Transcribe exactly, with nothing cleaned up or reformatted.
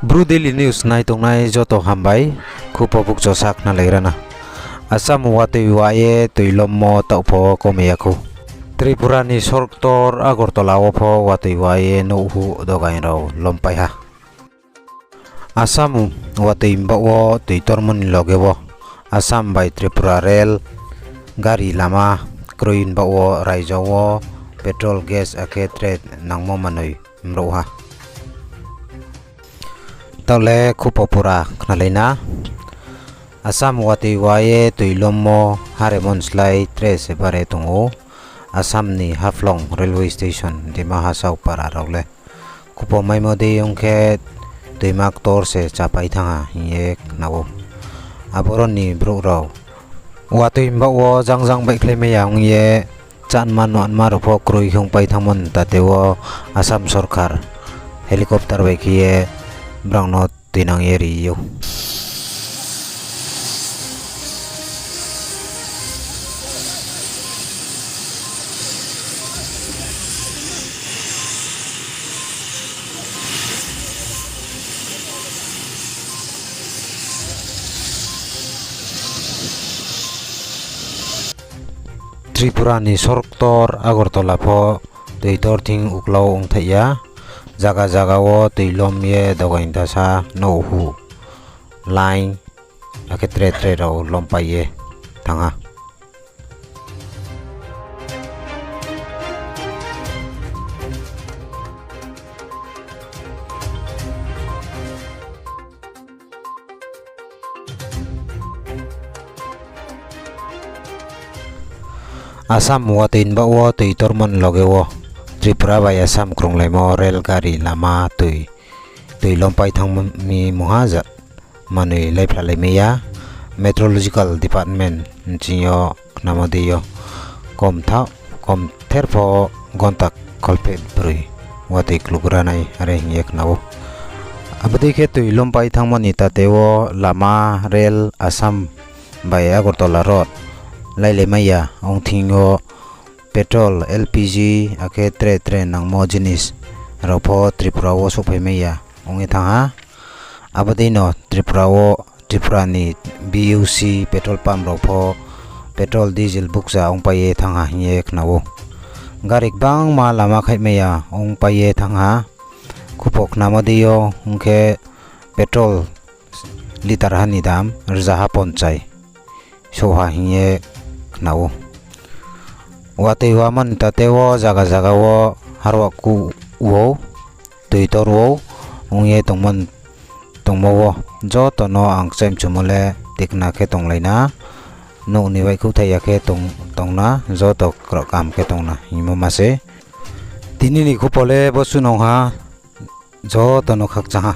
Bru Daily News nai tongnai joto hambai, khupo bukcho sa khnalaigra na. Assam watoi wa ye toi lommo taoh pho komai ya khou. Tripura ni sorktor Agartala wo pho watoi wa ye nouhhuh dogaing rao lompai ha. Assam watoi baoh wo toi tormo ni loge wo Assam bai Tripura rel gari lama kroi baoh wo raijo wo petrol, gas akhe tre nangmo manoi mrouh ha. Taoh le khupo pura khnalai na. Assam watoi wa ye toi lommo haremo ni slái tre se bare tong ou Assam ni Haflong railway station Dima Hasao para rao le. Khupo maimo dei ong khe toima ktor se chapai thanng ha hing ye khna ou. Aboro ni brouh rao watoi baoh wo jangjang baihkhlaimai ya ong ye chánma nuanma rao pho kroi khe ongpai thanngmo ni tate wo Assam sorkar helicopter bai khe ye brao no tuinang ye ri ou. Tripura ni sorktor Agartala pho toi tor thing uklau ongthaih ya. Zaga zaga wo toi lom ye dogaing dasa nouhhuh, line, akhe tre tre rao lompai ye thanng ha. Assam watoi ni baoh wo toi tormo ni loge wo Tripura bai Assam krunglaimo rail gari lama toi, toi lompai thanng mi mungha jat manoi laiphlalai mai ya. Meteorological Department nching yo khnamo dei yo kom tha-, kom ther pho gonta kholpheh broi watoi klugra nai are hing ye khna ou. Abo dei khe toi lompai thanngmo ni tate wo lama, rail, Assam bai Agartala road lailai mai ya ong thing yo petrol, L P G, akhe tre tre nangmo jinis rao pho Tripura wo souhphai mai ya ong ye thanng ha. Abo dei no Tripura wo, Tripura ni B U C petrol pump rao pho petrol, diesel bukcha ongpai ye thanng ha hing ye khna ou. Gari gbangma lama khaihmai ya ongpai ye thanng ha. Khupo khnamo dei yo ong khe petrol litre ha ni dam rzaha ponchai souh ha hing ye khna ou. Watoi wamo ni tate wo zaga zaga wo harwa kuh ou, toi tor ou, ong ye tongmo, tongmo wo joto no ang kchaimchumo le tikna khe tonglai na, nouh ni baihkhouhthai ya khe tong, tong na, joto kraoh kaham khe tong na hingmo ma se. Tini ni khupo le bo suh nung ha, joto no khakchang ha.